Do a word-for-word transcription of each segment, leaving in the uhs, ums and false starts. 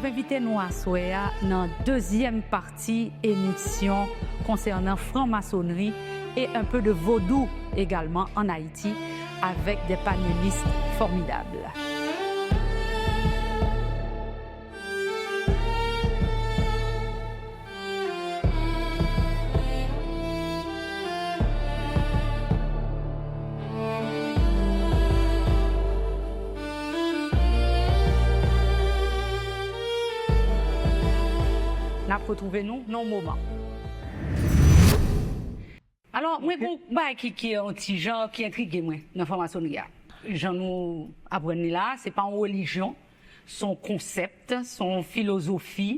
Envite nou aswè a nan dezyèm pati emisyon konsènan franmasonri e un peu de vodou également en Haïti avec des panélistes formidables. N ap retwouve nou nan yon moman. Alò, mwen gen yon bagay ki, ki yon ti jan, ki entrige mwen nan franmasonri a. Jan nou aprann li la, se pa yon relijyon, se yon konsèp, se yon filozofi,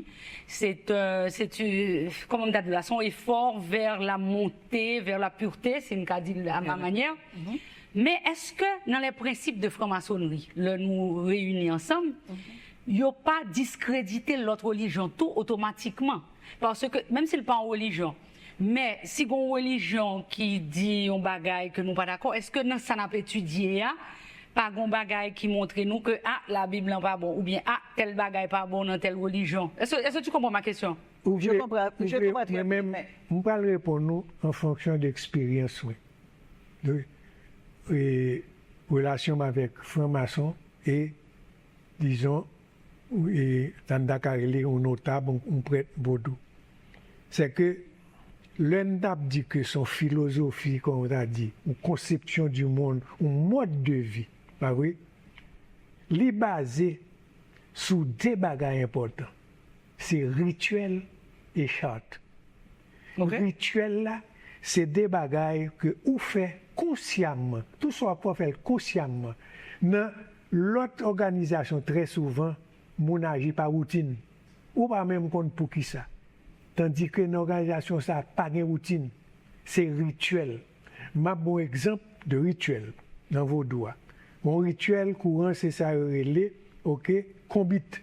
se, euh, se, euh, kòman m ta di la, se yon effort vers la montée, vers la pureté, si m ka di l à ma manière. Men èske nan les principes de franmasonri, lè nou reyini ansanm, yo pa diskredite lòt relijyon tou otomatikman? Paske, menm si l pa yon relijyon, men si gen yon relijyon ki di yon bagay ke nou pa dakò, èske nan sa n ap etidye a, pa gen yon bagay ki montre nou ke, a, Labib lan pa bon, oubyen, a, tèl bagay pa bon nan tèl relijyon? Èske, èske tu comprends ma question? Ou vle, ou vle, mwen menm, m pral reponn ou an fonksyon de eksperyans mwen. De, e, relasyon m avèk franmason e, dizon, e, sa n ta ka rele yon notab, yon, yon prèt vodou. Se ke lè n t ap di ke se yon filozofi, kòm w ta di, yon konsepsyon di monn, yon mòd de vi, pa vre? Li baze sou de bagay enpòtan. Se rityèl e chat. Ok. Rityèl la, se de bagay ke ou fè konsyamman. Tou sa w ap fè, w fè l konsyamman. Nan lòt òganizasyon, trè souvan, moun aji pa woutin. Ou pa menm konn poukisa. Tandike nan òganizasyon sa a, pa gen woutin. Se rityèl. M ap ba w egzanp de rityèl nan vodou a. Yon rityèl kouran, se sa yo rele, oke, konbit.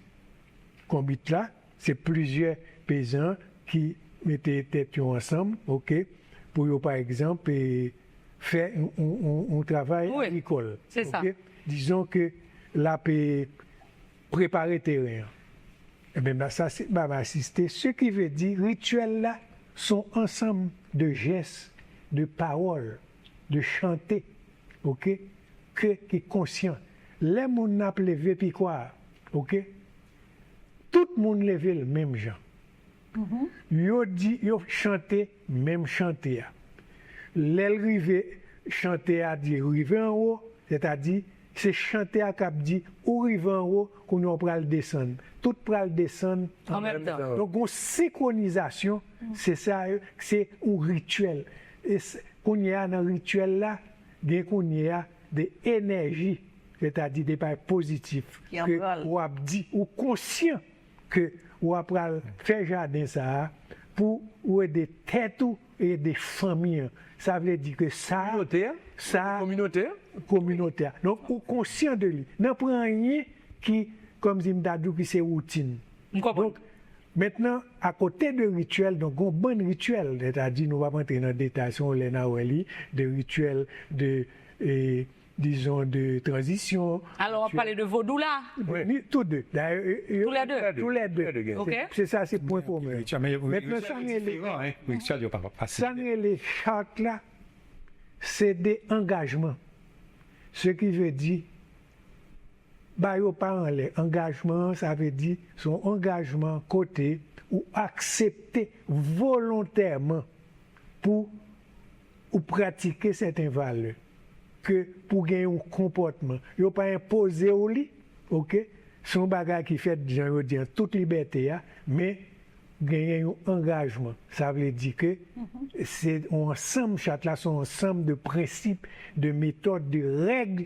Konbit la, se plizyè peyizan ki mete tèt yo ansanm, oke, pou yo, pa egzanp, e, fè yon, yon, yon, yon travay agrikòl. Wi, se sa. Oke? Dizon ke l ap, e, prepare teren an. Ebyen, sa se, ba, ba, asiste. Se ki vle di, rityèl la, se yon ansanm de jès, de pawòl, de chante, oke, ke, ki konsyan. Lè moun nan ap leve pikwa a, oke, tout moun leve l menm jan. Yo di, yo chante menm chante a. Lè l rive, chante a di rive anwo, sètadi, se chante a k ap di, ou rive anwo, kounye a w pral desann. Tout pral desann an menm tan. Donk, gon senkronizasyon, se sa, se yon rityèl. E s-, kounye a, nan rityèl la, gen kounye a de enèji, sètadi de bagay pozitif, ke w ap di, ou konsyan ke w ap pral fè jaden sa a pou ou ede tèt ou e ede fanmi an. Sa vle di ke sa, sa, kominote a? Kominote a. Donk, ou konsyan de li. Nan pran anyen ki, kòmsi m ta di w, ki se woutin. M konprann. Donk, mentnan, akote de rityèl, donk, gon bann rityèl, sètadi, nou p ap antre nan detay, se yon lè n a wè li, de rityèl, de, e, dizon, de tranzisyon. Alò, w ap pale de vodou la? Ni tou de. Dayè, e, e, tou lè de. Tou lè de. Ok. Se, se sa, se pwen komen. Mentnan, sa n rele, sa n rele chat la, se de angajman. Se ki vle di, ba yo pa anlè. Angajman an, sa vle di, se yon angajman kote ou aksepte volontèman pou ou pratike sèten valè, ke pou gen yon konpòtman. Yo pa enpoze w li, oke? Se yon bagay ki fèt, jan yo di, an tout libète a, men genyen yon angajman. Sa vle di ke se yon ansanm, chat la se yon ansanm de prensip, de metòd, de règ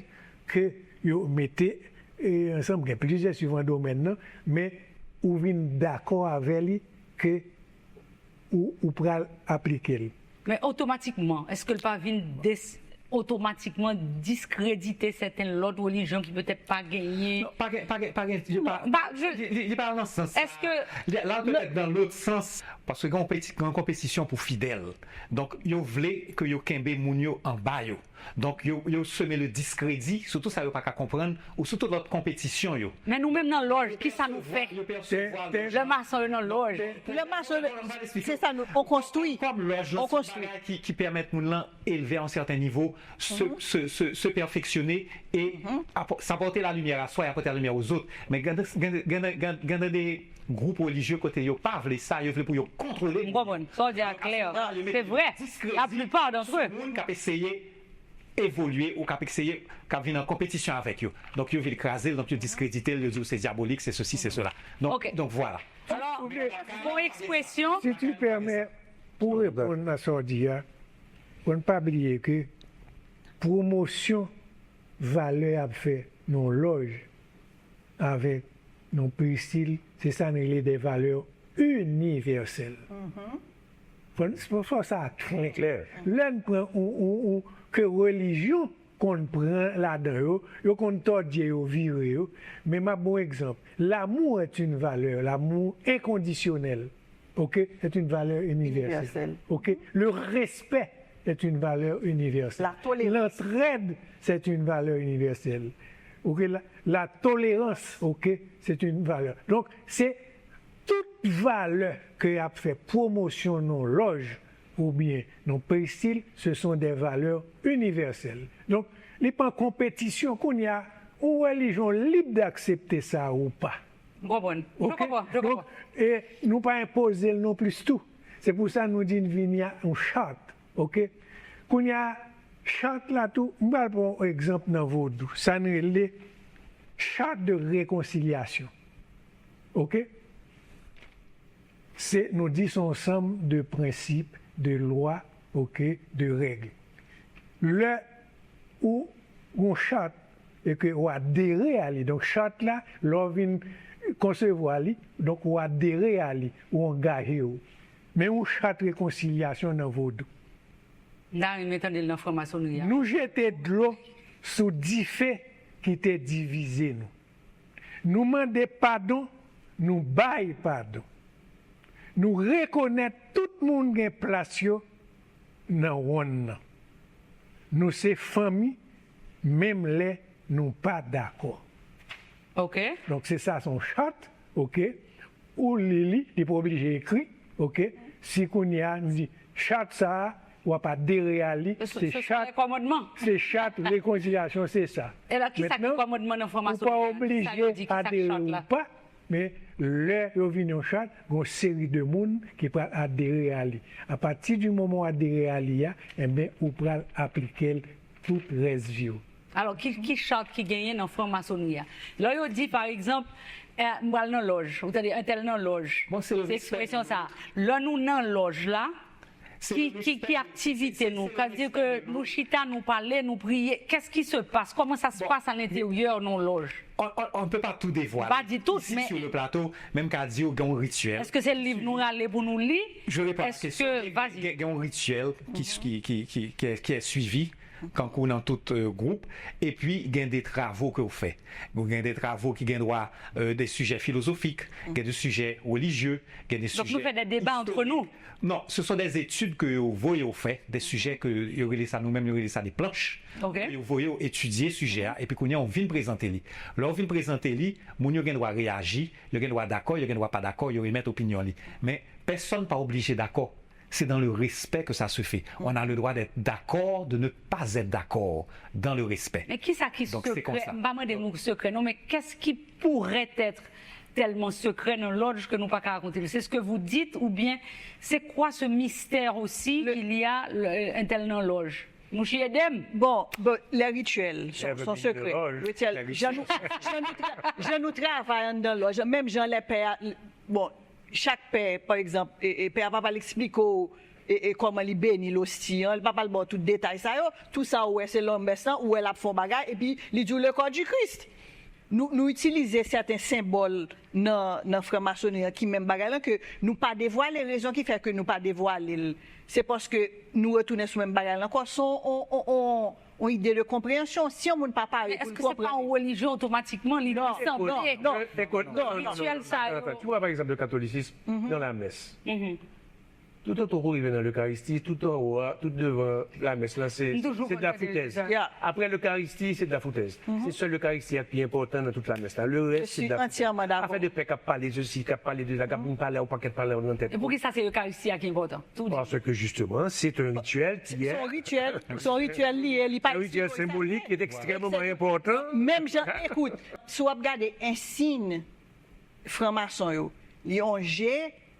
ke yo mete, e, ansanm. Gen plizyè suivan domèn nan, men ou vin dakò avè li ke ou, ou pral aplike l. Men otomatikman, èske l pa vin des-, otomatikman diskredite sèten lòt relijyon ki petèt pa genyen? Non, pa gen, pa gen, pa gen, li pa, li, li, li pa nan sans sa. Èske la, petèt nan lòt sans, Paske gen yon peti- gen yon konpetisyon pou fidèl. Donk, yo vle ke yo kenbe moun yo anba yo. Donk, yo, yo seme le diskredi sou tout sa yo pa ka konprann ou sou tout lòt konpetisyon yo. Men nou menm nan lòj, ki sa nou fè? Yo persevwa Te- Lè mason yo nan lòj. Lè mason, se sa nou, on konstwi. Kòm lòj, On se yon konstwi. Bagay ki, ki pèmèt moun lan elve a yon sèten nivo, se, se, se, se pèfeksyone e apò- sa pote la limyè a swa e apòte la limyè aux autres. Men gen gen- gen- gen- gen de gwoup relijye kote yo pa vle sa, yo vle pou yo kontwole. M konprann. Sa w di a klè. Se vre. La plupart d'entre eux. Moun k ap eseye evolye ou k ap eseye k ap vin an konpetisyon avèk yo. Donk yo vin kraze l, donk yo diskredite l, yo di w se dyabolik, se sesi, se sela. Donk, Ok. donk vwala. Alò, bon ekspresyon. Si tu permets, pou reponn a sa w di a, pou n pa bliye ke pwomosyon valè y ap fè nan yon lòj avèk nan peristil, se sa n rele de valè inivèsèl. Fò n fò sa klè. Lè n pran ou, ou, ou, ke relijyon konn pran ladan yo, yo konn tòdye yo, vire yo, men m ap ba w egzanp. L'amour est une valeur, l'amour inconditionnel, ok, est une valeur universelle. Universelle. Ok, le respect est une valeur universelle. La tolérance. L'entraide, c'est une valeur universelle. Ok, la, la tolérance, ok, c'est une valeur. Donk, se tout valè ke y ap fè pwomosyon nan lòj oubyen nan peristil, ce sont des valeurs universelles. Donk, li pa an konpetisyon kounye a, ou relijyon lib d'aksepte sa ou pa. M konprann. Je Ok? comprends, je Donk, comprends. e nou pa enpoze l non plis tou. Se pou sa nou di n vini a yon chart. Ok? Kounye a, chart la tou, m pral pran yon egzanp nan vodou. Sa n rele chart de réconciliation. Ok? Se, nou di se yon ansanm de prensip, de lwa, ok, de règ. Lè ou gon chart e ke ou adere a li, donk chart la, lè w vin konsevwa li, donk ou adere a li, ou angaje w. Men yon chart rekonsilyasyon nan vodou. M ta renmen tande l nan franmasonri a. Nou jete dlo sou dife ki te divize nou. Nou mande padon, nou bay padon. Nou rekonèt tout moun gen plas yo nan wonn nan. Nou se fanmi, menm lè nou pa dakò. Ok. Donk se sa, se yon chart, ok? Ou li li, li pa oblije ekri, ok? Si kounye a, nou di, chart sa a, w ap adere a li, Ce sont- se ce sont chart, les commandements. Se chart rekonsilyasyon, se sa. E la, ki sa ki Mentnan, kòmandman nan ou pa franmasonri a? Ki sa yo oblije di, ki sa ki adere chart ou la? Pa, men lè yo vin yon chart, gon seri de moun ki pral adere a li. Apati di moman w adere a li a, enben, ou pral aplike l tout rès vi w. Alò, ki, ki chart ki genyen nan franmasonri a? Lè yo di, pa egzanp, eh, m pral nan lòj, ou tande, entèl nan lòj. Bon, se le Se respect. ekspresyon sa. Lè nou nan lòj la, Se ki, le ki, respect. Ki aktivite nou? Sa vle di ke nou chita, nou pale, nou priye. Qu'est-ce qui se passe? Comment ça se passe à l'intérieur nan lòj? On, on, on ne peut pas tout dévoiler. Pa di tout, Ici, men- sur le plateau, men m ka di w gen yon rityèl. Èske se liv nou rale pou nou li? Je réponds à la Est-ce question. que, vas-y. Gen, gen yon rityèl ki, ki, ki, ki, ki, ki est suivi, kankou nan tout euh, gwoup, epi gen de travo ke w fè. Bon, gen de travo ki gen dwa euh, de sijè filozofik, gen de sijè relijye, gen de sijè Donk nou fè de deba antre nou. Non, ce sont des études que yo voye w fè, de sijè ke yo rele sa, nou menm yo rele sa de planch. Ok. Yo voye w etidye sijè a, epi kounye a w vin prezante li. Lè w vin prezante li, moun yo gen dwa reyaji, yo gen dwa dakò, yo gen dwa pa dakò, yo emèt opinyon li. Men pèsonn pa oblije dakò. C'est dans le respect que ça se fait. On a le droit d'être d'accord, de ne pas être d'accord, dans le respect. Men kisa ki Donk, se sekrè? konsa. M pa mande nou sekrè, non, men qu'est-ce qui pourrait être tellement secret nan lòj ke nou pa ka rakonte nou? C'est ce que vous dites, oubyen c'est quoi ce mystère aussi qu'il y a, euh, entèl nan lòj? Mouche ede m. Bon, bon, les rituels sont, Never sont been in the secrets. lodge. Rituel, Les jan nou, jan nou, tra- jan nou travay anndan lòj, menm jan lè pè a, bon, chak pè, pa egzanp, e, e, pè a pa pral eksplike w e, e, kòman li beni losti an, li pa pral ba w tout detay sa yo, tou sa ou wè se lanmès lan, ou wè l ap fè yon bagay, epi li di w le corps du Christ. Nou, nou itilize sèten senbòl nan, nan franmasonri an ki menm bagay lan ke nou pa devwale, rezon ki fè ke nou pa devwale l, se paske nou retounen sou menm bagay lan ankò, se yon, yon, yon, yon, yon ide de konpreyansyon. Si yon moun pa pare Men pou l èske se pa konprann. Yon relijyon otomatikman li sanble Écoute, écoute, non, non, rituèl sa yo? Attends, tu vois par exemple le catholicisme dans la messe. Toutotan w rive nan lekaristi, tout anwo a, tout devan lamès la, se de la foutèz. Apre lekaristi, se de la foutèz. Se sèl lekaristi a ki enpòtan nan tout lamès la. Le rès, se de la foutèz. Afè de pè k ap pale sesi, k ap pale de sa, k ap vin pale yon pakèt pale nan tèt. E poukisa se lekaristi a ki enpòtan? Paske jisteman, se yon rityèl ki... Se yon rityèl, se yon rityèl li ye, li pa... Se yon rityèl senbolik ki ekstrèmeman enpòtan. Menm jan, ekout, si w ap gade ensiy franmason yo, li yon je,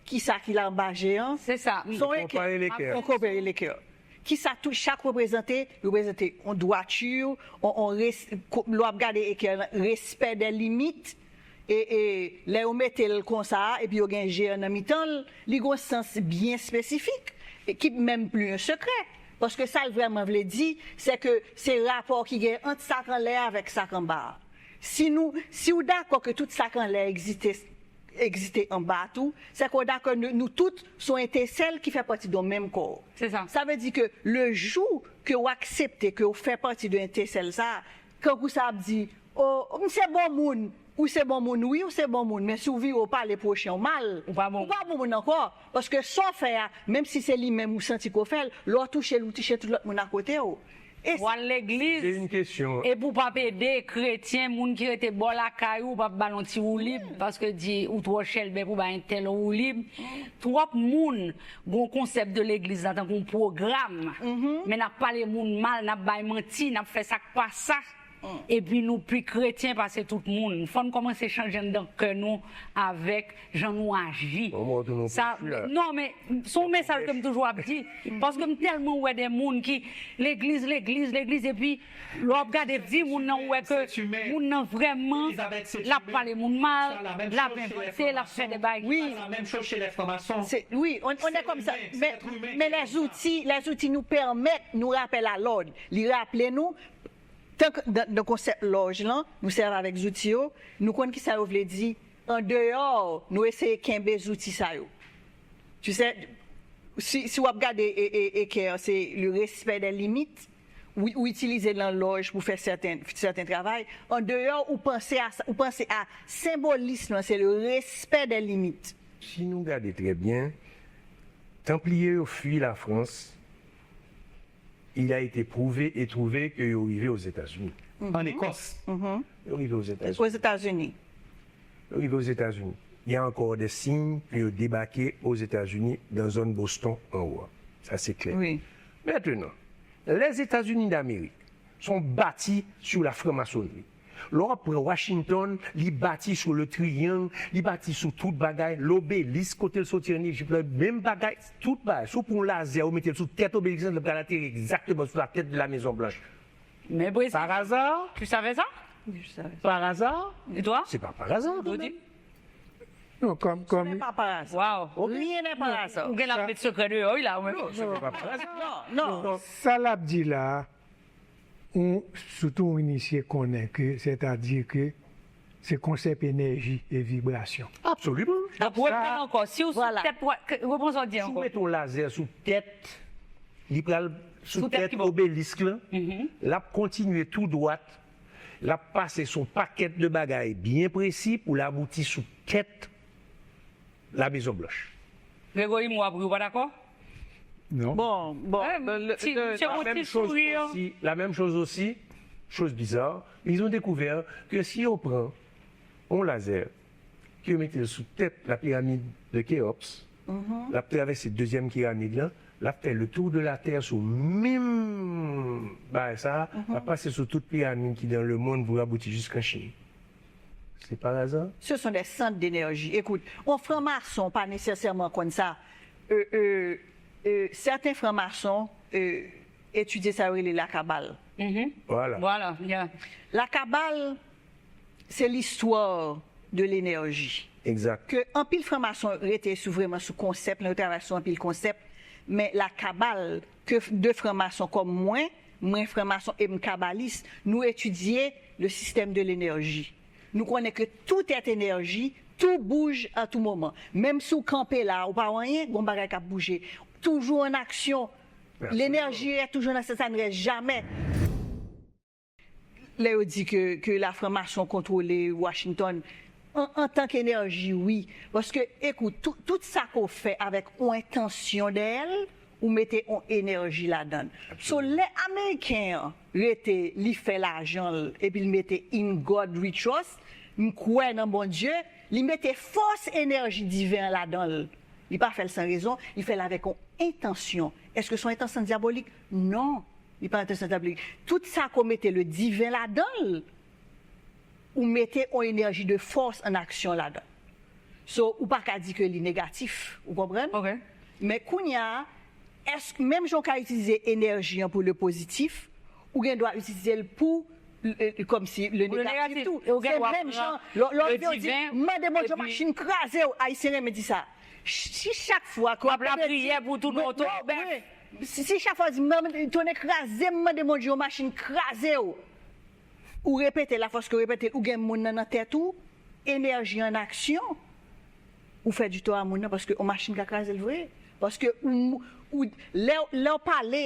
kisa ki la anba je an? Se sa. Se yon ekè. Yon kope lekè. Kisa tou chak reprezante? Reprezante yon dwati, yon, yon res, lè w ap gade ekè, respè de limit. E, e lè yo mete l konsa, epi yo gen je an nan mitan l, li gen yon sans byen espesifik, e ki menm pli yon sekrè. Paske sa l vrèman vle di, se ke se rapò ki gen ant sa k anlè avèk sa k anba a. Si nou, si w dakò ke tout sa k anlè egziste, egziste anba tou, se ke w dakò nou, nou tout se yon etesèl ki fè pati de yon menm kò. Se sa. Sa vle di ke le jou ke w aksepte ke w fè pati de etesèl sa, kankou sa ap di, o, m se bon moun, ou se bon moun, wi, ou se bon moun, men si w vire w pale pwochen w mal, ou pa bon, ou pa bon moun ankò. Paske sa w fè a, menm si se li menm ou santi ke w fè l, lè w touche l, ou touche tout lòt moun akote w. E w al legliz, se yon kesyon. Epi w p ap ede kretyen, moun ki rete bò lakay ou, w p ap ba l yon ti woulib, paske di ou twò chèlbè pou bay entèl yon woulib. Twòp moun gen yon konsèp de legliz la tankou yon pwogram. Men n ap pale moun mal, n ap bay manti, n ap fè sa k pa sa. Epi nou pi kretyen pase tout moun. Fò n kòmanse chanje anndan kè nou avèk jan nou aji. Sa, non, men se yon mesaj ke m toujou ap di. Paske m tèlman wè de moun ki legliz, legliz, legliz, epi lè w ap gade vi moun nan, ou wè ke moun nan vrèman, l ap pale moun mal, l ap envante, l ap fè de bagay. Wi, on, on est comme ça. Men, men les outils, les outils nous permettent, nous rappellent à l'ordre. Li raple nou, tank nan, nan konsèp lòj lan, nou sèvi avèk zouti yo, nou konn kisa yo vle di, andeyò, nou eseye kenbe zouti sa yo. Tu sais, si, si w ap gade e, e, ekè, se le respect des limites, ou, ou itilize nan lòj pou fè sèten, sèten travay, andeyò, ou panse a sa, ou panse a senbolism lan, se le respect des limites. Si nou gade trè byen, Tanpliye yo fui Lafrans, il a été prouvé et trouvé ke yo rive Ozetazini. An Ekòs. Yo rive Ozetazini. Ozetazini. Yo rive Ozetazini. Il y a encore des signes ke yo debake Ozetazini nan zòn Boston anwo a. Sa se klè. Wi. Mentenan, Lèzetazini Damerik se yon bati sou lafranmasonri. Lè w ap pran Washington, li bati sou le triangle, li bati sou tout bagay, lobelis kote l soti an Ejip la, menm bagay, tout bagay. Si w pran yon lazè, ou mete l sou tèt obelis la, l pral ateri egzakteman sou la tête de la Maison Blanche. Mais président, par hasard? Tu savais ça? Je savais ça. Par hasard? Et toi? C'est pas par hasard, quand même. Non, kòm, kòm... Ce n'est pas par hasard. Wow. Rien n'est par hasard. Ou gen la met sekrè deyò, wi, la, ou menm. Non, ce n'est pas par hasard. Non, non. Sa l ap di la, ou, sitou yon inisye konnen ke, sètadi ke se konsèp enèji e vibrasyon. Absoliman. Donk, reprann ankò. Si w sou tèt, reprann sa w di ankò. Si w mete yon lazè sou tèt, li pral sou tèt obelisk lan, l ap kontinye tou dwat, l ap pase sou yon pakèt de bagay byen presi pou l abouti sou tèt La Maison Blanche. Gregory, m wè w ap ri, ou pa dakò? Non. Bon, bon, ti, misye yon ti souri. La menm choz osi, choz bizar, ils ont découvert que si yo pran yon lazè, ke yo mete l sou tèt la pyramide de Khéops, l ap travèse dezyèm piramid lan, l ap fè le tour de la Terre sou menm bagay sa a, l ap pase sou tout piramid ki dans le monde pou abouti jiskan Chin. C'est par hasard? Ce sont des centres d'énergie. Écoute, yon franmason pa nesesèman konn sa. Euh, euh, euh, certains francs-maçons, euh, etidye sa yo rele lakabal. Voilà. Voilà, yeah. Lakabal, se listwa de lenèji. Exact. Ke anpil franmason rete sou, vrèman sou konsèp, yo travay sou anpil konsèp, men lakabal, ke de franmason kòm mwen, mwen franmason e m kabalis, nou etidye le système de l'énergie. Nou konnen ke tout est énergie, tout bouge à tout moment. Menm si w kanpe la, ou pa wè anyen, gon bagay k ap bouje. Toujours en action. Absolument. L'énergie est toujours dans cette, ça ne reste jamais. Lè yo di ke, ke lafranmason kontwole Washington, An, antanke enèji, wi. Paske, ekout, tout, tout sa ke w fè avèk yon entansyon dèyè l, ou mete yon enèji ladan l. So, lè Ameriken an rete, li fè lajan l, epi l mete In God We Trust, m kwè nan Bondye, li mete fòs enèji diven an ladan l. Li pa fè l san rezon, li fè l avèk yon entansyon. Èske se yon entansyon dyabolik? Non, li pa entansyon dyabolik. Tout sa ke w mete le diven ladan l, ou mete yon enèji de fòs an aksyon ladan. So, ou pa ka di ke li negatif, ou konprann? Men kounye a, èske, menm jan w ka itilize enèji an pou le pozitif, ou gen dwa itilize l pou, euh, kòmsi le negatif tou. Se menm jan, lè, lè w rive w di, mande Bondye yon machin kraze w, Ayisyen renmen di sa. Si chak fwa ke w ap lapriyè pou tounen oto, si, si chak fwa w di, mande, tounen kraze m, mande Bondye yon machin kraze w, ou repete l, afòs ke w repete l, ou gen moun nan nan tèt ou, enèji an aksyon, ou fè di tò a moun nan, paske yon machin ka kraze l vre. Paske ou, ou, lè, lè w pale,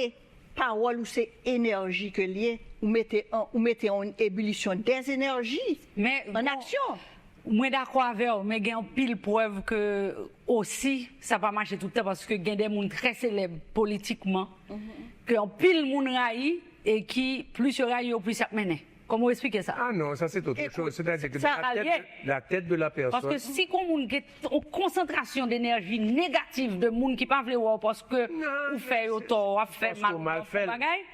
pawòl ou se enèji ke l ye, ou mete an, ou mete an ebilisyon dèz enèji an aksyon. Mwen dakò avè w, men gen anpil prèv ke osi, sa pa mache tout tan, paske gen de moun trè selèb politikman, ke anpil moun rayi, e ki plis yo rayi yo, plis y ap mennen. Kòman w eksplike sa? Ah non, ça c'est autre chose. C'est-à-dire que dans la tête, de, la tête de la personne. Paske si kon moun gen yon konsantrasyon de enèji negatif de moun ki pa vle wè w paske ou fè yo tò, w ap fè mal, w ap fè bagay.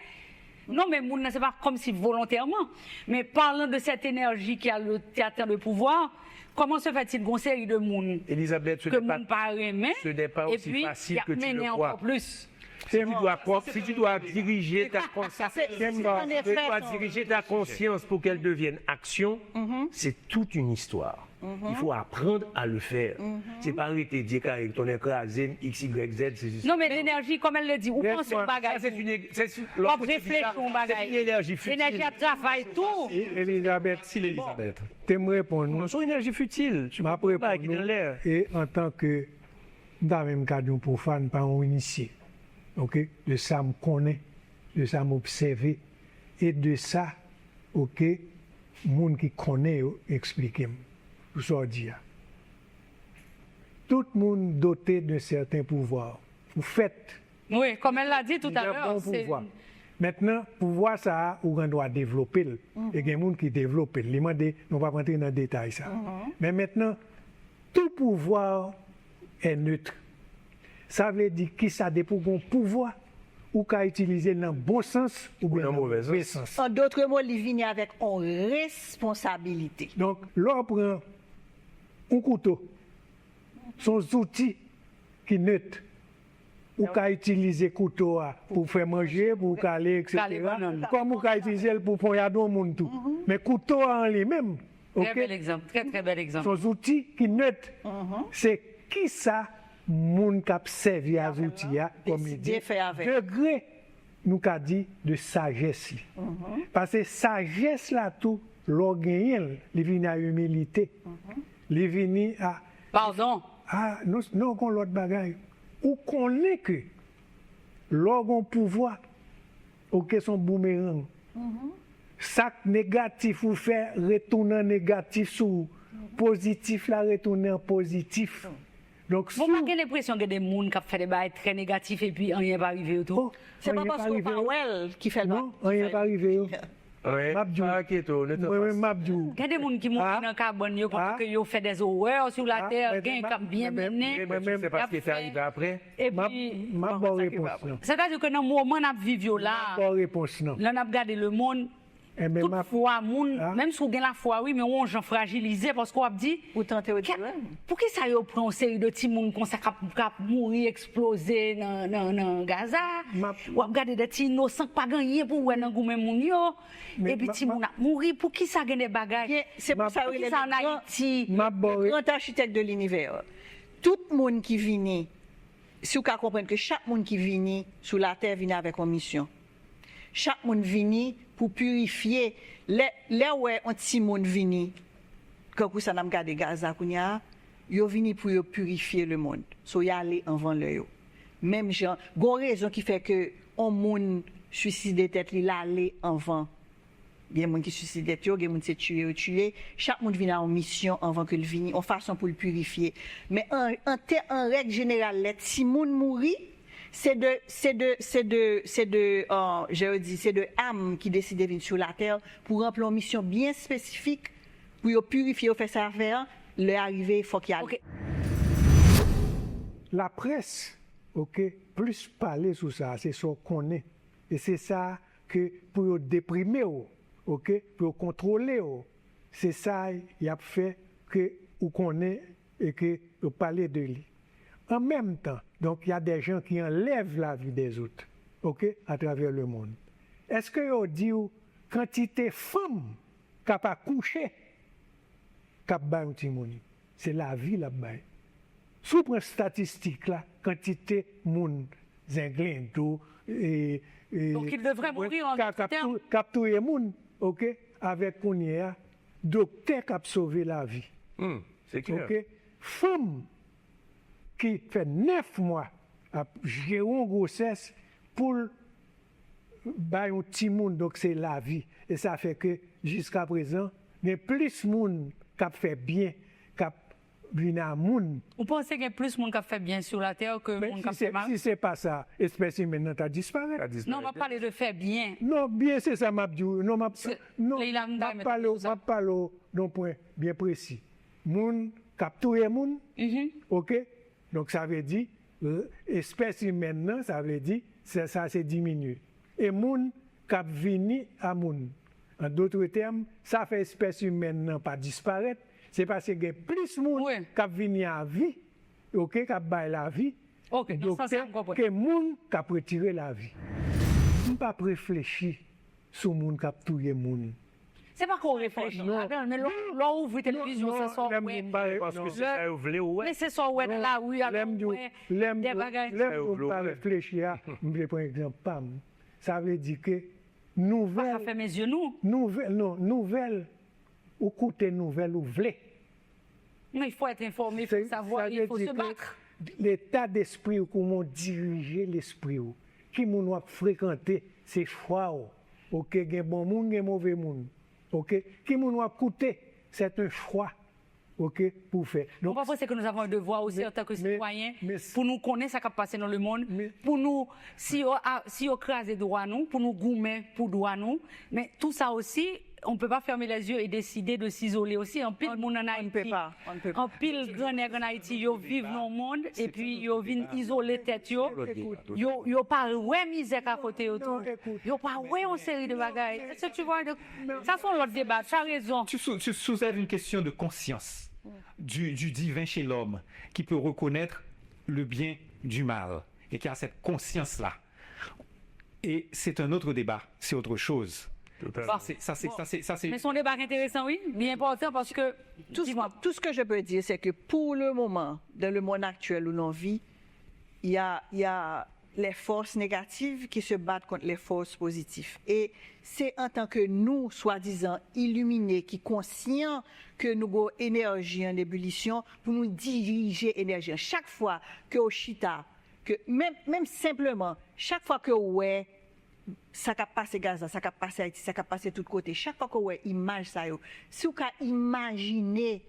Non, men moun nan se pa kòmsi volontèman. Men parlant de cette énergie qui a le, qui atteint le pouvoir, comment se fait-il gon seri de moun ke moun pa renmen, epi y ap mennen ankò plis? Si tu dois, si tu dois diriger ta conscience, si tu dois diriger ta conscience pour qu'elle devienne action, c'est toute une histoire. Il faut apprendre à le faire. Se pa rete Dye kare, tonnè kraze m, X, Y, Z, sesi. Non, men lenèji, kòm èl le di, ou panse yon bagay, w ap reflechi yon bagay. Lenèji a travay tou. Elizabeth, Elizabeth, te m reponn ou. M ap reponn ou, e antanke, m ta menm ka di yon pwofàn, pa yon inisye. Oke? De sa m konnen, de sa m obsève, e de sa, oke, moun ki konnen yo eksplike m pou sa w di a. Tout moun dote d'un certain pouvoir. Ou fèt. Wi, kòm èl la di toutalè, se. Mentnan, pouvwa sa a, ou gen dwa devlope l. E gen moun ki devlope l. Li mande, nou p ap rantre nan detay sa. Men mentnan, tout pouvoir est neutre. Sa vle di kisa? Depi w gen yon pouvwa, ou ka itilize l nan bon sans oubyen nan move sans. En d'autres mots, li vini avèk on responsabilite. Donk, lè w pran yon kouto, se yon zouti ki net. Ou ka itilize kouto a pou w fè manje, pou w kale, eksetera. Kòm ou ka itilize l pou w ponyade yon moun tou. Men kouto a an li menm, oke? Se yon zouti ki net. Se kisa moun k ap sèvi a zouti a kòm lidè, degre, nou ka di, de sajès li. Paske sajès la tou, lè w genyen l, li vini a imilite. Li vini a. Padon. A, non, non, gon lòt bagay. Ou konnen ke lè w gon pouvwa, oke, se yon boumerang. Sa k negatif ou fè retounen an negatif sou ou. Pozitif la retounen an pozitif. Donk, si w. Mwen pa gen lenpresyon gen de moun k ap fè de bagay trè negatif epi anyen pa rive yo tou. Se pa paske w pa wè l ki fè l pa. Non, anyen pa rive yo. M ap di w. Mwen menm m ap di w. Gen de moun ki mouri nan kabann yo pandan ke yo fè dèzowè sou latè, gen k ap byen mennen, y ap fè. Epi, m ap ba w repons lan. Sètadi ke nan moman n ap viv yo la a, lè n ap gade lemonn, tout fwa moun, menm si w gen lafwa wi, men w yon jan frajilize paske w ap di, poukisa yo pran yon seri de timoun konsa k ap, k ap mouri, eksploze nan, nan, nan Gaza. W ap gade de ti inosan k pa gen anyen pou wè nan goumen moun yo. Epi timoun ap mouri. Poukisa gen de bagay? Poukisa ann Ayiti? Le grand architecte de l'univers. Tout moun ki vini, si w ka konprann ke chak moun ki vini sou latè vini avèk yon misyon. Chak moun vini pou pirifye. Lè, lè w wè yon timoun vini, kankou sa n ap gade Gaza kounye a, yo vini pou yo pirifye lemonn. So, y ale anvan lè yo. Menm jan, gon rezon ki fè ke yon moun swiside tèt li, l ale anvan Gen moun ki siside tèt yo, gen moun se tiye yo tiye. Chak moun vin a yon misyon anvan ke l vini, yon fason pou l pirifye. Men an, an, tè, an règ jeneral, lè timoun mouri, se de, se de, se de, se de, euh, je veux dire, se de am ki deside vin sou latè pou ranpli yon misyon byen espesifik, pou yo pirifye, yo fè sa a fè a, lè a rive, fòk y ale. Laprès, oke, plis pale sou sa, se sa w konnen. E se sa ke pou yo deprime w, oke, pou yo kontwole w, se sa y ap fè ke ou konnen e ke yo pale de li. An menm tan, donk, y a des gens qui enlèvent la vie des autres, oke, à travers le monde. Èske yo di w kantite fanm k ap akouche k ap bay yon timoun? Se lavi l ap bay. Si w pran estatistik la, kantite moun zenglendo, e, e, Donc, il devrait mourir en k ap, d'autres termes. K ap touye moun, oke, avèk kounye a, doktè k ap sove lavi. Hmm, se klè. Oke? Fanm ki fè nèf mwa ap jere yon gwosès pou l bay yon timoun, donk se lavi. E sa fè ke jiska prezan, gen plis moun k ap fè byen, k ap vin a moun. Ou panse gen plis moun k ap fè byen sou latè ke Men moun si k ap se, fè mal? Si se pa sa, espès imèn nan ta disparèt. Non, m ap pale de fè byen. Non, byen se sa m ap di w. Non, m ap, Se- non, Leila, m m ta ap renmen pale w, sa. M ap pale w nan pwen byen presi. Moun k ap touye moun, Mhm. oke? Donk, sa vle di, euh, espès imèn nan, sa vle di, sa, sa se diminye. E moun k ap vini a moun. An dotre tèm, sa fè espès imèn nan pa disparèt, se paske gen plis moun Wi. K ap vini a vi, oke, k ap bay lavi, Ok, nan sans sa, m konprann. Ke moun k ap retire lavi. M p ap reflechi sou moun k ap touye moun. Se pa ke w reflechi, Abel, men lè w- lè w ouvri televizyon, se sa w wè. Paske se sa yo vle w wè. Men se sa w wè nan lari a, lè w wè de bagay. Lè m di w m pa reflechi a, m vle pran egzanp pa m. Sa vle di ke nouvèl. Pa ka fèmen zye nou. Nouvèl, non, nouvèl, ou koute nouvèl ou vle. Non, il faut être informé, il faut savoir, il faut se battre. Leta despri w, kouman w dirije lespri w. Ki moun w ap frekante, se chwa w. Oke, gen bon moun, gen move moun. Oke, ki moun w ap koute, c'est un choix. Oke, pou w fè. Ou pa panse ke nou avon yon devwa osi antanke sitwayen pou nou konnen sa k ap pase nan lemonn, pou nou, si yo, a- si yo kraze dwa nou, pou nou goumen pou dwa nou. Men tou sa osi, on peut pas fermer les yeux et décider de s'isoler aussi. Anpil moun an Ayiti, anpil gran nèg an Ayiti, yo viv nan yon mond epi yo vin izole tèt yo. Yo, yo pa wè mizè k akote yo tou. Yo pa wè yon seri de bagay. Est-ce que tu vois? Sa se yon lòt deba. Tu as raison. Tu, sou- tu soulèves une question de conscience du, du divin chez l'homme qui peut reconnaître le bien du mal et qui a cette conscience-là. Et c'est un autre débat, c'est autre chose. Tout à Ça, fait. c'est- ça, c'est- ça, c'est- ça, c'est- Men se yon deba ki enteresan, wi. Byen enpòtan paske, Tout, ce- tout ce que je peux dire, c'est que pour le moment, dans le monde actuel où l'on vit, il y a, il y a les forces négatives qui se battent contre les forces positives. Et c'est en tant que nous, soi-disant illuminés, qui conscients que nous avons énergie en ébullition, pour nous diriger énergie. Chaque fois que au chita, que même, même simplement, chaque fois que ouais, sa k ap pase Gaza, sa k ap pase Ayiti, sa k ap pase tout kote, chak fwa ke w wè imaj sa yo, si w ka imajine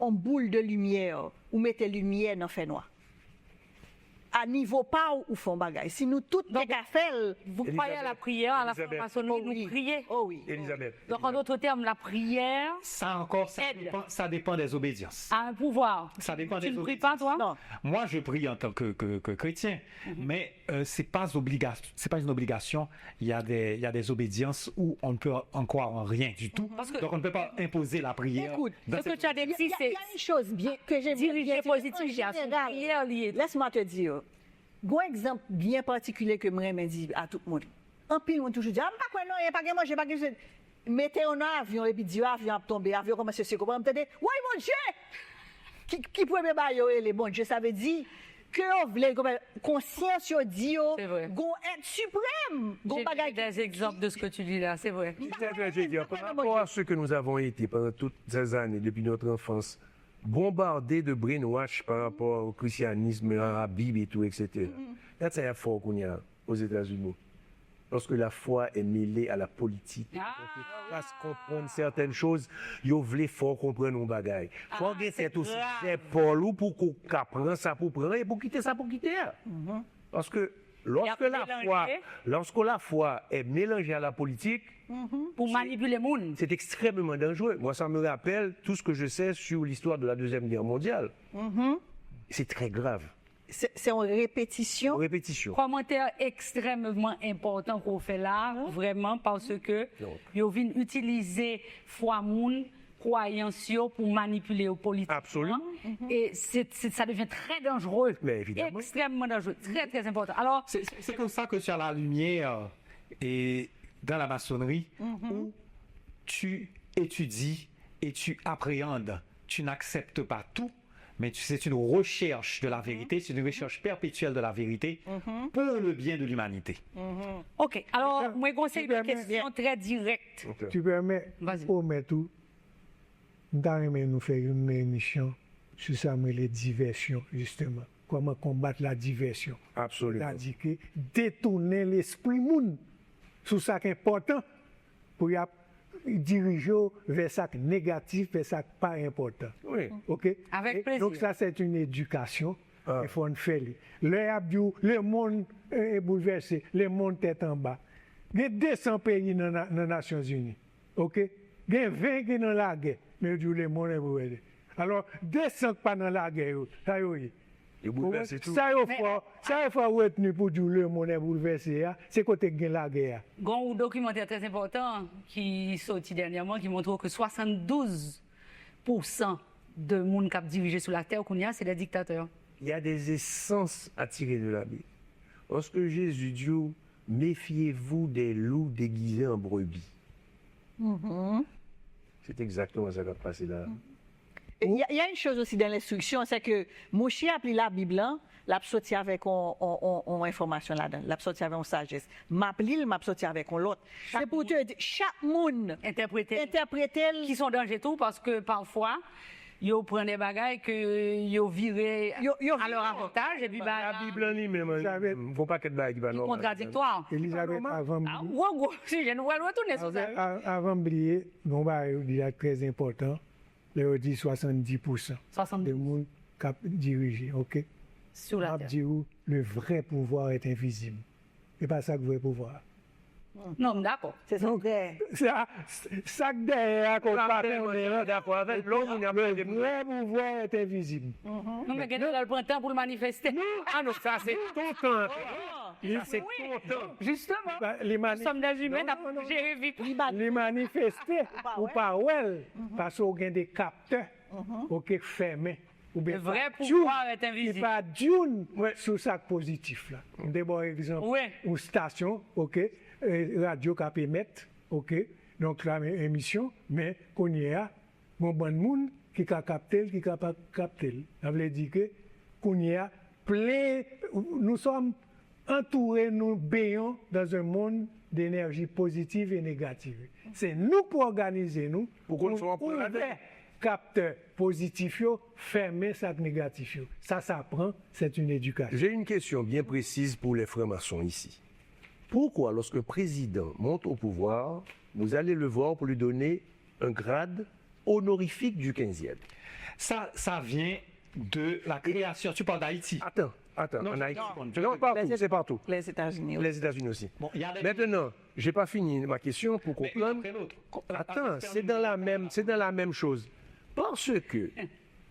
yon boul de limyè, ou mete limyè nan fènwa. A nivo pa w, ou fè yon bagay. Si nou tout te ka fè l. Vous croyez à la prière, à la franc-maçonnerie, nous prier. Oh oui. Elisabeth. Donc, en d'autres termes, la prière Ça encore, ça aide dépend, ça dépend des obédiences. A un pouvoir. Ça dépend Tu des ne pries pas, obédiences. Toi? Non. Moi, je prie en tant que, que, que chrétien, mais euh, c'est pas obliga- c'est pas une obligation. Il y a des, il y a des obédiences où on ne peut en croire en rien du tout. Parce que- Donc, on ne peut pas imposer la prière. Écoute, dans Ce que cette- tu as Il y, a, décrit, il y a- il y c'est a une chose bien, que j'aime diriger bien dire. Positif, En il y a général, prière liée. Laisse-moi te dire. Gon egzanp byen patikilye ke m renmen di a tout moun. Anpil moun toujou di, ah, m pa kwè nan anyen, pa gen manje, pa gen jwèt. Mete yo nan avyon epi di yo avyon ap tonbe, avyon kòmanse seke. M tande, woy Bondye! Ki, ki premye bagay yo rele Bondye, sa vle di ke yo vle, konsyans yo di yo, C'est vrai. Gon èt siprèm, gon J'ai bagay vu des exemples de ce que tu dis là, c'est vrai. Très, très, je veux dire, par rapport à ce que nous avons été pendant toutes ces années, depuis notre enfance, bombardés de brainwash par rapport au christianisme, à la Bible et tout, et cetera. That's a fort qu'on y a aux États-Unis. Lorsque la foi est mêlée à la politique, quand tu fasses comprendre certaines choses, yo vle fè w konprann yon bagay. Fò w gen tèt ou sou zepòl ou pou w ka pran sa pou pran e pou kite sa pou kite a. Paske lorsque la foi, lorsque la foi est mélangée à la politique, Pou manipile moun. C'est extrêmement dangereux. Moi, ça me rappelle tout ce que je sais sur l'histoire de la Deuxième Guerre mondiale. C'est très grave. Se se yon repetisyon. Répétition. Kòmantè ekstrèmman enpòtan ke w fè la, vrèman, paske yo vin itilize fwa moun, kwayans yo pou manipile yo politikman. Absolument. E se, se, sa devyen trè danjere. Mais évidemment. Ekstrèmman danjere. Trè, trè enpòtan. Alò, C'est c'est comme ça que tu as la lumière et dans la maçonnerie où tu étudies et tu appréhendes. Tu n'acceptes pas tout, mais tu- c'est une recherche de la vérité, c'est une recherche perpétuelle de la vérité pour le bien de l'humanité. OK. Alò, mwen gen yon seri de kesyon trè dirèk. Tu permets, Vas-y. Pwomèt ou, m ta renmen nou fè yon emisyon sou sa m rele divèsyon, jisteman. Kòman konbat la divèsyon. Absolument. Sètadi ke detounen lespri moun sou sa k enpòtan pou y ap dirije w vè sa k negatif, vè sa k pa enpòtan. Oui. OK? Avec Et plaisir. Donc, ça, c'est une éducation. Il faut nous faire. Lè y ap di w, le monde est bouleversé, le monde est en bas. Gen de san peyi nan, nan, nan Nasyonzini. OK? Gen ven ki nan lagè, men yo di w le monde est bouleversé. Alò, de san k pa nan lagè yo, sa yo ye. Yo bouleverse tou. Sa yo fè, sa yo fè retni pou di w le monde est bouleversé a, se kote k gen lagè a. Gen yon dokimantè trè enpòtan ki soti dènyèman ki montre ke swasanndouz pousan de moun k ap dirije sou latè kounye a, se de diktatè. Il y a des essences à tirer de la Bible. Lorsque Jésus dit, méfiez-vous des loups déguisés en brebis. C'est exactement ça qui a passé là. Il y, a, il y a une chose aussi dans l'instruction, c'est que Mouchi ap li Labib lan, l ap soti avèk on, on, on, on enfòmasyon ladan, l ap soti avèk on sajès. M ap li l, m ap soti avèk on lòt. Se pou te di, chak moun Entèprete. Entèprete l. Ki son danje tou, paske pafwa, yo pran de bagay ke yo vire Yo- yo a lè vire. Avantaj, epi ba La Bible en lui-même, Elizabeth. Bon paquet de bagay qui va ki kontradiktwa. Elizabeth, avan m Ah, gwo, gwo sijè, nou pral retounen sou sa. Avan, a- avan m bliye, gon bagay ou di la trè enpòtan, lè yo di swasanndis pousan Swasanndis. de moun k ap dirije, OK? Sou M ap latè. di ou, le vrai pouvoir est invisible. E pa sa k vrè pouvwa. Non, m dakò. Se sa k dèyè. Sa, sa k dèyè a, kon pa konnen an. Dakò avè l, lè moun ap Le vrai pouvoir est invisible. Non, men gen de lè l pran tan pou l manifeste. Ah non, sa se ton tan. Sa se ton tan. Jisteman, Ba, li mani- sòm dèz imen Non, ap non, non. Jere vi. Li manifeste, ou pa wè l, paske w gen de kaptè, OK, k fèmen. Ou Le byen vrai pa di w, pouvoir est ki invisible. pa di w sou sa k pozitif la. M te ba w egzanp, Wi. yon stasyon, OK, eh, radyo k ap emèt, OK, donk la, men emisyon, men kounye a, gon bann moun ki ka kapte l, ki ka pa kapte l. Sa vle di ke kounye a, plen, nous sommes entourés, nous baignons dans un monde d'énergie positive et négative. Se nou pou òganize nou Pou konn sa w ap pran ladan. Ouvè kaptè pozitif yo, fèmen sa k negatif yo. Sa, sa pran, c'est une éducation. J'ai une question bien précise pour les francs-maçons ici. Pourquoi, lorsqu'un président monte au pouvoir, vous allez le voir pour lui donner un grade honorifique du quinzième? Ça, ça vient de la création. Tu parles d'Haïti. Attends, attends, Non, en je- Haïti. non, Non, partout, c'est partout. Les États-Unis. Les États-Unis aussi. Bon, il y a les- Maintenant, j'ai pas fini ma question pour Mais une comprendre. après l'autre. Attends, c'est dans la même, c'est dans la même chose. Parce que,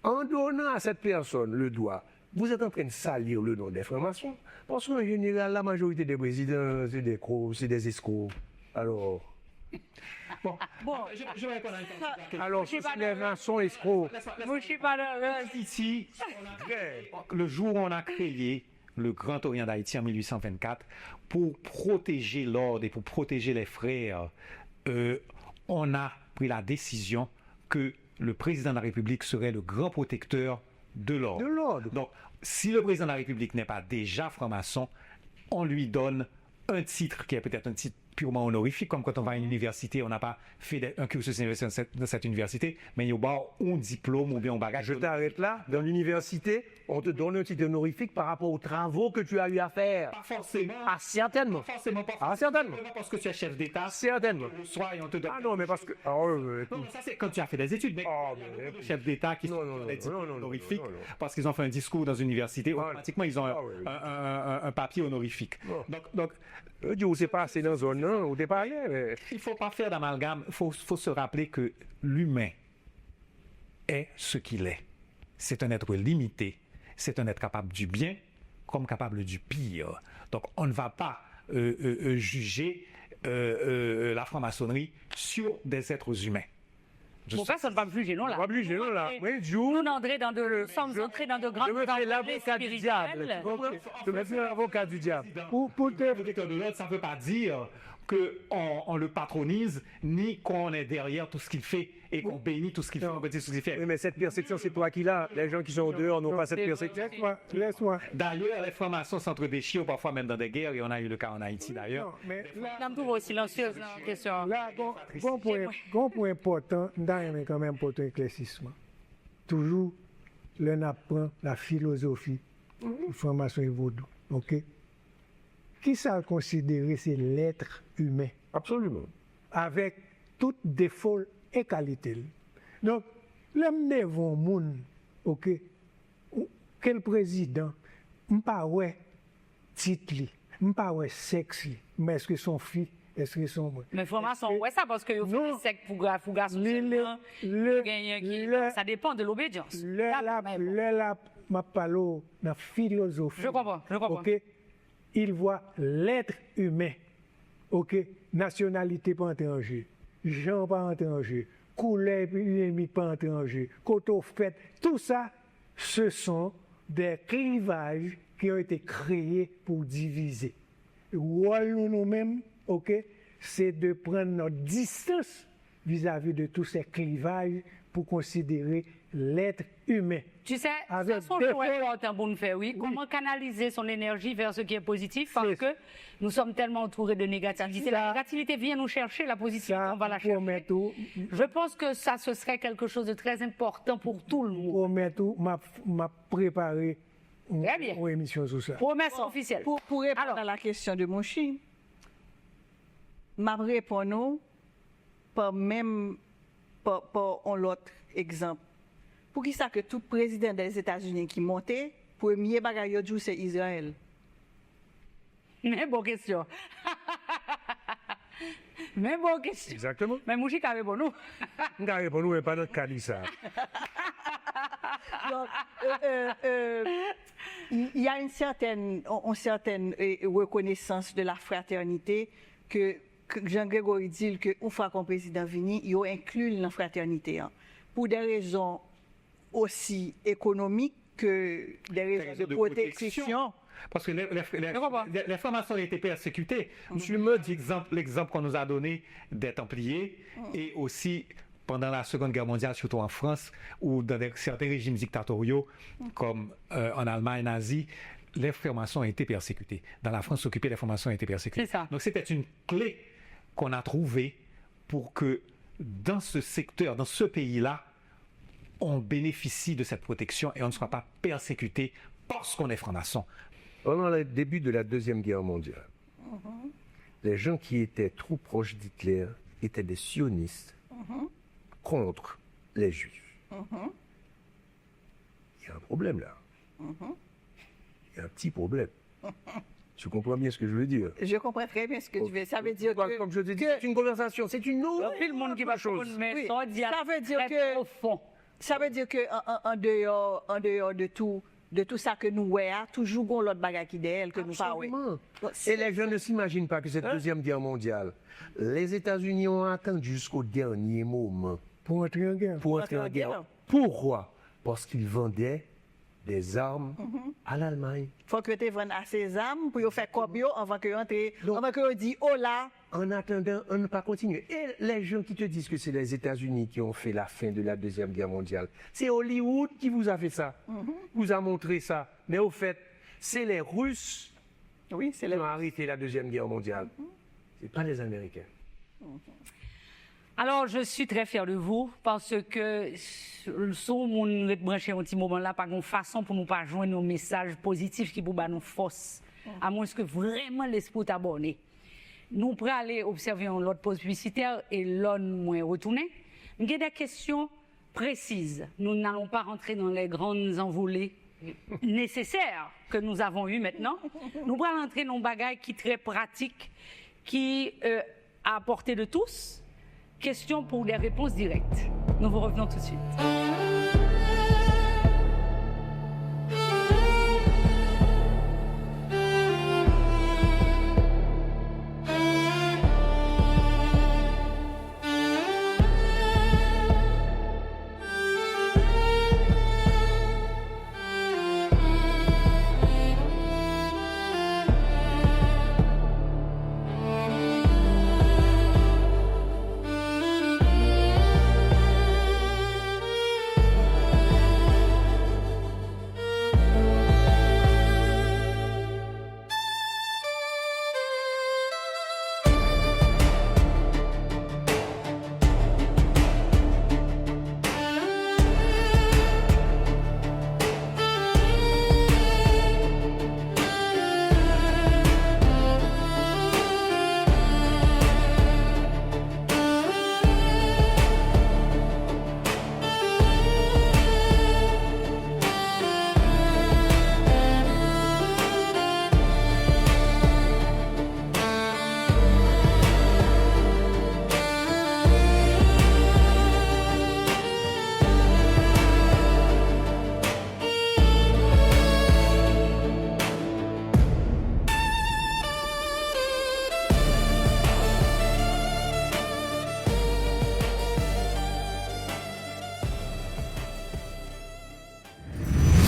en donnant à cette personne le droit, vous êtes en train de salir le nom des francs-maçons. Parce qu'en général, la majorité des présidents, c'est des crocs, c'est des escrocs. Alors, Bon, je, je vais répondre à une partie de la question. alors, ce sont des maçons escrocs. Laisse-moi- laisse-moi- Mouchi pa nan rès. Ici, on a créé- le jour où on a créé le Grand Orient d'Haïti en mille huit cent vingt-quatre pour protéger l'ordre et pour protéger les frères, euh, on a pris la décision que le président de la République serait le grand protecteur de l'ordre. De l'ordre. Donc, si le président de la République n'est pas déjà franc-maçon, on lui donne un titre qui est peut-être un titre purement honorifique, comme quand on va à une université, on n'a pas fait de- un cursus universitaire dans cette, dans cette université, mais ils ont un diplôme ou bien un bagage. Je t'arrête là. Dans l'université, on te donne un titre honorifique par rapport aux travaux que tu as eu à faire. Pas forcément. Ah, certainement. Pas forcément, pas Ah, certainement. Parce que tu es chef d'État. Certainement. Soit on te donne. Ah non, mais parce que. Ah, ouais, ouais, Non, mais ça, c'est quand tu as fait des études. Mais Ah, il y a mais- beaucoup de chefs d'État qui Non, sont non, non, des non, non, non, honorifiques non, non. Parce qu'ils ont fait un discours dans une université, Ah, automatiquement, ils ont un, ah, oui, oui. un- un- un- un papier honorifique. Non. Donc, donc, Yo di ou se pase nan zòn nan, ou te pale, men il faut pas faire d'amalgame. Il faut, faut se rappeler que l'humain est ce qu'il est. C'est un être limité. C'est un être capable du bien comme capable du pire. Donc, on ne va pas euh, euh, euh, juger euh, euh, la franc-maçonnerie sur des êtres humains. Bon, personne pa jije nou la. Wap jije nou la. Mwen di ou, Nous, on est dans de, nous sommes entrés dans de grandes je me fais envolées l'avocat du diable. spirituelles. Ok. Je me fais l'avocat du diable. Pour, pour te... Le directeur de l'ordre, ça ne veut pas dire qu'on on le patronise, ni qu'on est derrière tout ce qu'il fait et qu'on bénit tout ce qu'il fait, Non. on bénit tout ce qu'il fait. Oui, mais cette perception, c'est toi qui l'as. Les gens qui sont en dehors n'ont pas cette perception. Laisse-moi, laisse-moi. D'ailleurs, les francs-maçons s'entre-déchirent parfois même dans des guerres, et on a eu le cas en Haïti d'ailleurs. Non, men la, Nan m twouve w silansyez nan kesyon an. la, gon, gon pwen, gon pwen enpòtan, m ta renmen kanmenm pote eklèsisman. Toujou, lè n ap pran la filozofi franmason e vodou, ok? Kisa l konsidere se lèt imen? Absolument. Avèk tout defo l e kalite l. Donk, lè m devan yon moun, ok, ou- ke l prezidan, m pa wè tit li, m pa wè sèks li, m èske se yon fi, èske se yon mwen. Men franmason, ou wè sa paske yo fè Non. Sèk pou ga- pou gason Li le, sèlman, le, genyen ki, le- ça dépend de l'obédience. Lè l ap, Men bon. Lè l ap, m ap pale w nan filozofi. Je comprends, je comprends. Ok? Il voit l'être humain. Ok? Nasyonalite pa antre an je. Jan pa antre an je. Koulè epidemik pa antre an je. Kote w fèt. Tout sa, ce sont des clivages qui ont été créés pour diviser. Wòl nou, nou menm, ok, se de pran notre distance vis-à-vis de tous ces clivages pour considérer l'être humain. Tu sais, Avec ça, c'est un des choix important pour nous faire, oui. Comment canaliser son énergie vers ce qui est positif parce C'est- que nous sommes tellement entourés de négativité. La Ça- négativité vient nous chercher, la positivité, Sa, on va la m pwomèt chercher. ou, Je pense que ça, ce serait quelque chose de très important pour tout le m monde. pwomèt ou, m ap, m ap prepare yon, Très bien. Yon emisyon sou sa. Promesse officielle. Pou, pou reponn Alors. A la kesyon de Mouchi, m ap reponn ou pa menm pa, pa yon lòt egzanp. Poukisa ke tout prezidan dèzetazini ki monte, premye bagay yo di w se Izrayèl? Men bon kesyon. Men bon kesyon. Exactement. Men Mouchi ka reponn ou. M ka reponn ou, men pa nan kad sa. Donc, euh, euh, euh, il y a une certaine, on, on certaine euh, reconnaissance de la fraternité que, que Jean Grégory di l ke yon fwa kon prezidan vini, yo enkli l nan fratènite an. Pou de rezon osi ekonomik ke de rezon de pwoteksyon. Parce que les, les, les, Je comprends. les, les francs-maçons ont été persécutés. Tu me dis L'exemple, l'exemple qu'on nous a donné des Templiers et aussi pendant la Seconde Guerre mondiale, surtout en France, ou dans des- certains régimes dictatoriaux, comme euh, en Allemagne nazie, les francs-maçons ont été persécutés. Dans la France occupée, les francs-maçons ont été persécutés. C'est ça. Donc c'était une clé qu'on a trouvée pour que dans ce secteur, dans ce pays-là, on bénéficie de cette protection et on ne soit pas persécuté parce qu'on est franc-maçon. Pendant le début de la Deuxième Guerre mondiale, les gens qui étaient trop proches d'Hitler étaient des sionistes contre les Juifs. Il y a un problème là. Il y a un petit problème. Tu comprends bien ce que je veux dire? Je comprends très bien ce que tu veux. Ça veut dire que, Comme je te dis, que- c'est une conversation, c'est une Anpil moun ki pa autre chose. konn men Oui, sa w di a ça veut dire très que- profond. Ça veut dire que en, en, en dehors, en dehors de tout, de tout ça que nous wè a, toujours gon lòt bagay ki dèyè l ke nou pa wè. Absolument. Bon, Et les gens ne s'imaginent pas que cette Deuxième Guerre mondiale, les États-Unis ont attendu jusqu'au dernier moment Pou antre an gè. pour entrer en guerre. Pourquoi? Parce qu'ils vendaient des armes à l'Allemagne. Fòk yo te vann ase zam pou yo fè kòb yo anvan ke yo antre, Non. Anvan ke yo di, oh la, En attendant, on ne pas continuer. Et les gens qui te disent que c'est les États-Unis qui ont fait la fin de la Deuxième Guerre mondiale, c'est Hollywood qui vous a fait ça, vous a montré ça. Mais au fait, c'est les Russes Oui, c'est qui les ont arrêté la Deuxième Guerre mondiale. C'est pas les Américains. Alors, je suis très fière de vous parce que si yon moun ret branche yon ti moman la, pa gen fason pou nou pa jwenn yon mesaj pozitif ki pou ba nou fòs. Amwenske vrèman lespri w ta bòne. Nou prale obsève yon lòt poz piblisitè e lò mwen retounen, m gen de kesyon précises. Nous n'allons pas rentrer dans les grandes envolées nécessaires que nous avons eues maintenant. Nou pral antre nan yon bagay ki trè pratik, ki euh, à portée de tous. Question pour des réponses directes. Nous vous revenons tout de suite.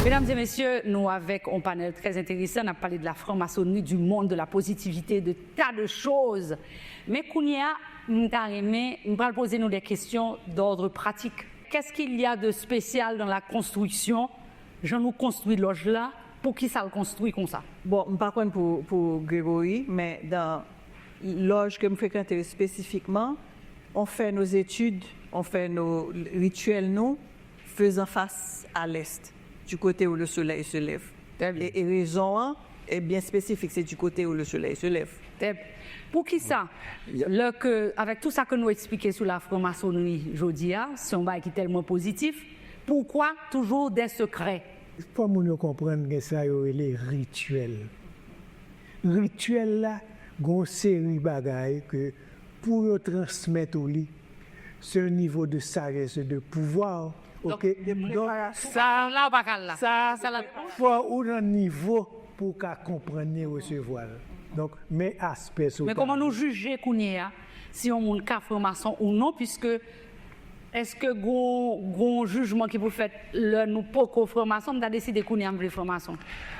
Medam e mesye, nou avèk yon panèl trè enteresan. N ap pale de la franc-maçonnerie, du monde, de la positivité, de tas de choses. Men kounye a, m ta renmen, m pral poze nou de kesyon d'ordre pratique. Qu'est-ce qu'il y a de spécial dans la construction? Jan nou konstwi lòj la, poukisa l konstwi konsa? Bon, m pa konn pou, pou Gregory, men dan lòj ke m frekante espesifikman, on fait nos études, on fait nos rituels, nous, faisant face à l'est, du côté où le soleil se lève. Très bien. Et, et raison, hein, est bien spécifique, c'est du côté où le soleil se lève. Tèp. Poukisa, lè ke, avèk tout sa ke nou eksplike sou la franc-maçonnerie jodi a, se yon bagay ki tèlman pozitif, poukwa toujou de sekrè? Fò moun yo konprann gen sa yo rele rityèl. Rityèl la, gen yon seri bagay ke pou yo transmèt ou li, se yon nivo de sajès e de pouvwa. Ok? Donk, sa la ou pa ka al la. Sa la. Fò ou nan nivo pou w ka konprann li, resevwa l. Donk, men aspè sou. Men kòman nou jije kounye a si yon moun ka franmason ou non, piske èske gon, gon jijman ki pou fèt lè nou poko franmason, m ta deside kounye a m vle franmason?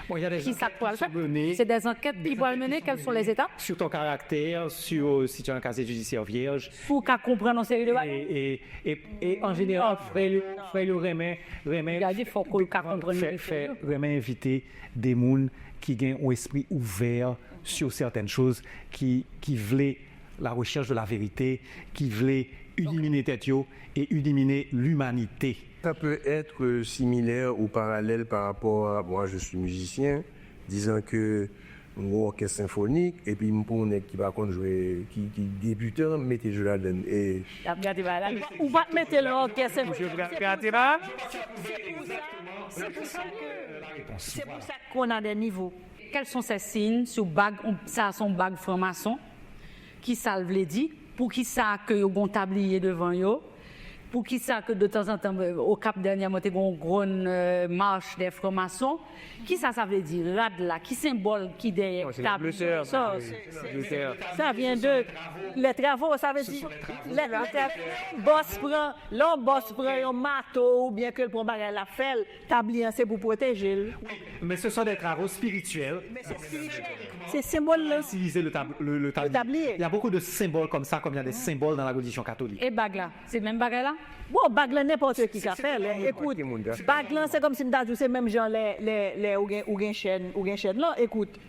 Ki sa k pral fèt? Se des enquêtes ki pral mennen, quelles sont les étapes? Sur ton caractère, sur si tu as un casier judiciaire vierge. Pou ka konprann yon seri de bagay. E, e, e an jeneral, frè yo, frè yo renmen, renmen Gade, fòk ou ka konprann fè, fè, renmen envite de moun ki gen yon espri ouvè sur certaines choses, ki, ki vle la recherche de la vérité, ki vle ilimine tèt yo e ilimine limanite. Ça peut être similaire ou parallèle par rapport à moi, je suis musicien, disant que m gon òkès senfonik, epi m pran yon nèg ki pa konn jwe, ki, ki debitan, m mete l jwe ladann. E L ap gate bagay la. Ou pa t mete l nan òkès senfonik. Gate bagay. Se pou sa ke, se pou sa ke on a des niveaux. Quels sont ces signes sou bag, sa se yon bag franmason? Ki sa l vle di? Poukisa ke yo gon tabliye devan yo? Poukisa ke de tanzantan, Okap dènyèman te gon grann mach dè franmason? Kisa sa vle di? Rad la, ki senbòl ki dèyè tab? Ça vient de les travaux, ça veut dire les, les, bòs pran, lè yon bòs pran yon mato oubyen ke l pran bagay l ap fè l, tabliye an se pou pwoteje l. Mais ce sont des travaux spirituels. Se senbòl la. Utiliser le, tab- le, le tablier. tablier. Il y a beaucoup de symboles comme ça, comme il y a des symboles dans la religion catholique. E bag la, se menm bagay la? Bon, bag lan nenpòt ki ka fè l. Ekout, bag lan se kòmsi m ta di w se menm jan lè, lè, lè ou gen, ou gen chèn, ou gen chèn lan. Ekout,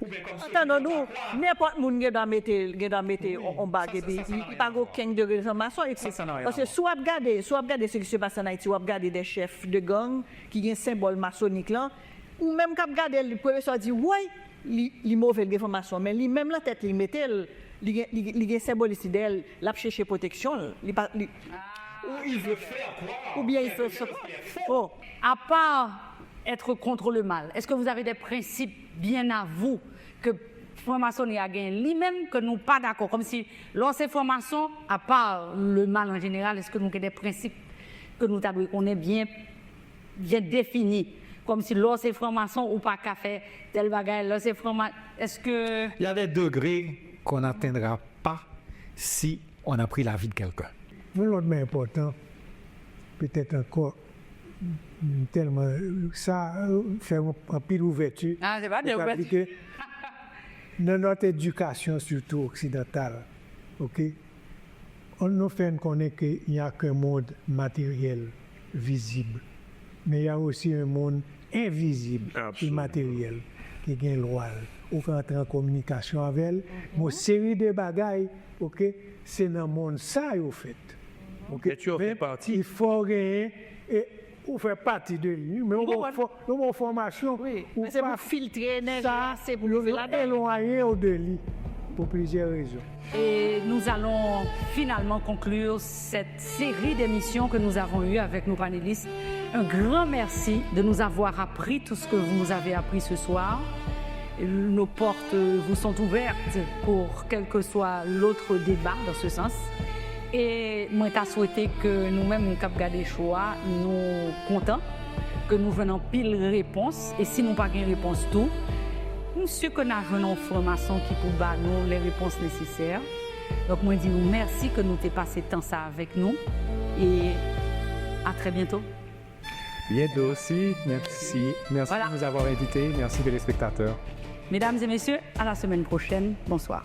Antandan nou, nenpòt moun gen dwa mete, gen dwa mete on, on bag epi li, li pa gen okenn degre de franmason, et cetera. Paske si w ap gade, si w ap gade ce qui se passe en Haïti, w ap gade des chefs de gang ki gen senbòl masonik lan, ou menm k ap gade l, premye sa w di, woy, li, li move, l gen franmason, men li menm nan tèt li, li mete l, li gen, li, li gen senbolis li dèyè l, l ap chèche pwoteksyon l, li pa, li, Ou il veut faire croire. Ou bien il veut se. Oh, À part être contre le mal, est-ce que vous avez des principes bien à vous ke franmasoni a gen li menm ke nou pa dakò? Kòmsi lè w se franmason, apa le mal an jeneral, èske nou gen de prensip ke nou ta dwe konnen byen, byen defini? Kòmsi lè w se franmason, ou pa ka fè tèl bagay, lè w se franma, èske Il y a des degrés qu'on n'atteindra pas si on a pris la vie de quelqu'un. Yon lòt men enpòtan, petèt ankò, m tèlman, sa fè anpil ouvèti. Ah, se pa de Sa ouvèti. Vle ke nan notre éducation, surtout occidentale, ok, on nous fait konnen ke il n'y a qu'un monde matériel, visible, mais il y a aussi un monde invisible, Absolument. Imateryèl, ki gen lwa l. Ou ka antre an kominikasyon avè l, men yon seri de bagay, ok, se nan mond sa yo fèt. Ok? Et tu en fais Men partie. Il faut genyen, e ou fè pati de li, men ou gon fò- ou gon fòmasyon. wi, Ou men se pa- pou filtre enèji sa, a, se pou yo, viv yo ladan. Elwaye w de li pou plizyè rezon. Et nous allons finalement conclure cette série d'émissions que nous avons eues avec nos panélistes. Un grand merci de nous avoir appris tout ce que vous nous avez appris ce soir. Nos portes vous sont ouvertes pour quel que soit l'autre débat dans ce sens. E mwen ta swete ke nou menm k ap gade show a, nou kontan, ke nou jwenn anpil repons. E si nou pa gen repons tou, m si ke n a jwenn yon franmason ki pou ba nou les réponses nécessaires. Donk mwen di nou mèsi ke nou te pase tan sa avèk nou. E à très bientôt. Bientôt aussi. Merci. Merci Voilà. De nous avoir invités. Merci, téléspectateurs. Mesdames et messieurs, à la semaine prochaine. Bonsoir.